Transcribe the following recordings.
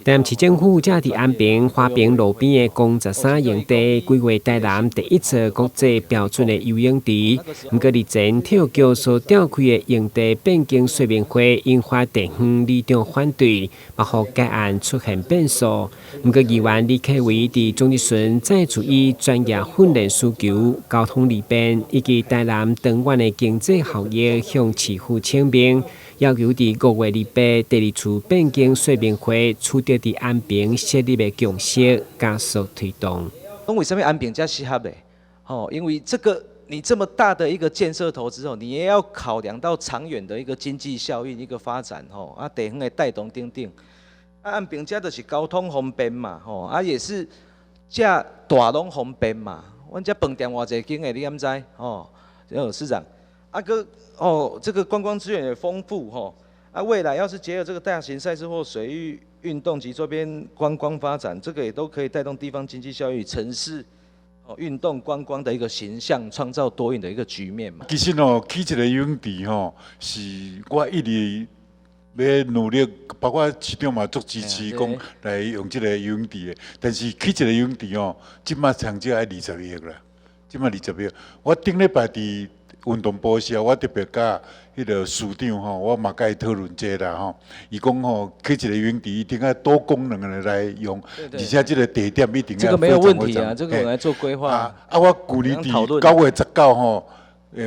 台南市政府才佇安平華平路邊的公13營地規劃台南第一座國際標準的游泳池。毋過日前體育局所召開的用地變更說明會，引發地方里長反對，嘛予該案出現變數。毋過議員李克維佇總質詢再次以專業訓練需求、交通利便以及台南長遠的經濟效益向市府請命，要求佇5月28第二次變更說明會取得佇安平設立的共識，加速推動。講為啥物安平才適合的？吼，因為這個你這麼大的一個建設投資哦，你也要考量到長遠的一個經濟效益一個發展吼，啊地方的帶動等等。啊安平遮就是交通方便嘛，吼，啊也是遮大攏方便嘛。阮遮飯店偌濟間的，你敢知？吼，市長。啊閣哦，這個觀光資源也豐富吼，啊未來要是結合這個大型賽事或水域運動及周邊觀光發展，這個也都可以帶動地方經濟效益、城市哦運動觀光的一個形象，創造多贏的一個局面嘛。其實哦，起一個游泳池吼，是我一直欲努力，包括市長嘛足支持講來用這個游泳池的，但是起一個游泳池吼，這馬上少愛20億啦，這馬20億。我頂禮拜佇運動部時，我特別佮彼個司長吼，我嘛佮伊討論這啦吼。伊講吼，起一個游泳池一定愛多功能的來用，而且這個地點一定要。這個沒有問題啊，這個我來做規劃。啊，我舊年佇9月19吼，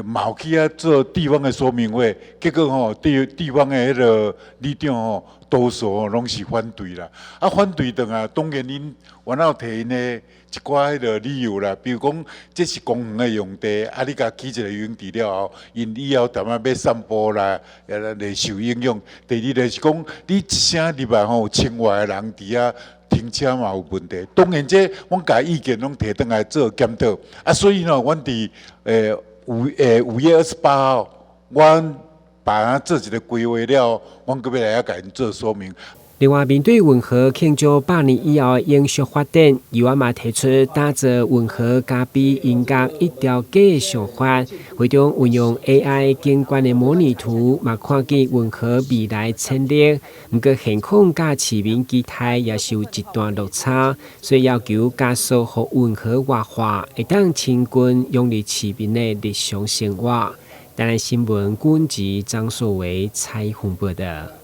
嘛有去遐做地方的說明會，結果吼地方的彼個里長吼，多數吼攏是反對啦。啊，反對轉來，當然𪜶原來有提𪜶的一寡彼個理由啦，比如講這是公園的用地，啊，你共起一個游泳池了後，𪜶以後踮仔欲散步啦，也會受影響。第二就是講，你一聲入來吼，有千外个人佇遐停車嘛有問題。當然這阮共意見攏提轉來做檢討。啊，所以吼，阮佇5月28號，阮把它做一個規劃了，阮閣欲來遐共𪜶做說明。另外，面對運河慶祝100年以後的永續發展，議員嘛提出打造運河咖啡音樂一條街的想法，會中運用 AI 景觀的模擬圖，嘛看見運河未來潛力。毋過現況佮市民期待也是有一段落差，所以要求加速予運河活化，會當親近融入市民的日常生活。台南新聞郭文吉、張碩維採訪報道。